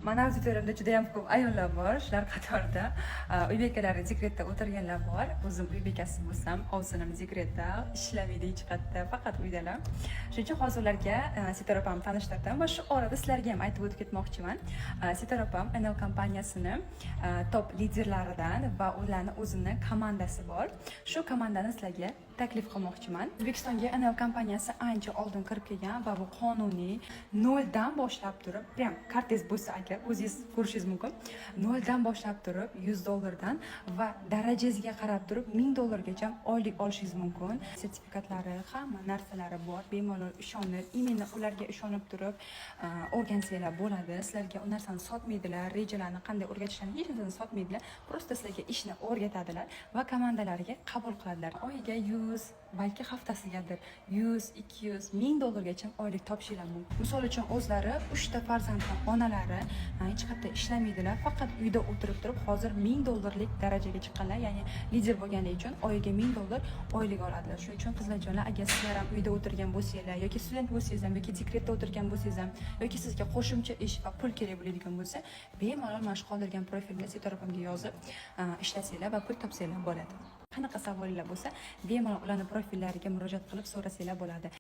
Mani auditoriyamda juda yam ko'p ayollar bor. Shular qatorida uy bekalari, dekretda o'tirganlar bor. O'zim uy bekasi bo'lsam, ovsinim dekretda, ishlamaydi hech qayerda, faqat uydalar. Shuning uchun hozir ularga Sitora opamni tanishtirdim va shu orada sizlarga ham aytib o'tib ketmoqchiman. Sitora opam NL kompaniyasini top liderlaridan va ularni o'zini komandasi bor. Shu komandani sizlarga taklif qilmoqchiman. O'zbekistonga NL kompaniyasi ancha oldin kirib kelgan va bu qonuniy, noldan boshlab turib, прям kartangiz bo'lsa agar, o'zingiz ko'rishingiz mumkin, noldan boshlab turib 100 dollardan va darajangizga qarab turib 1000 dollargacha oylik olishingiz mumkin. Sertifikatlari, hamma narsalari bor. Bemalol ishonib, именно ularga ishonib turib o'rgansanglar bo'ladi. Sizlarga u narsani sotmaydilar, rejalarni qanday o'rgatishlarini, hech narsani sotmaydilar. Просто sizlarga ishni o'rgatadilar va komandalariga qabul qiladilar. Oyiga 100, balki haftasigadir 100, 200, 1000 dollargacha oylik topishinglar mumkin. Misol uchun, o'zlari uchta farzandni onalari, hech qayerda ishlamaydilar, faqat uyda o'tirib turib hozir 1000 dollarlik darajaga chiqqanlar, ya'ni lider bo'lganligi uchun oyiga 1000 dollar oylik oladilar. Shuning uchun, qizlarjonlar, agar sizlar ham uyda o'tirgan bo'lsanglar yoki student bo'lsangiz ham yoki dekretda o'tirgan bo'lsangiz ham yoki sizga qo'shimcha ish va pul kerak bo'ladigan bo'lsa, bemalol mana shu qoldirgan profilimga, Sitora opamga yozib ishlasanglar va pul topsanglar bo'ladi. Qanaqa savollar bo'lsa, bemalol ularni profillariga murojaat qilib so'rasanglar bo'ladi.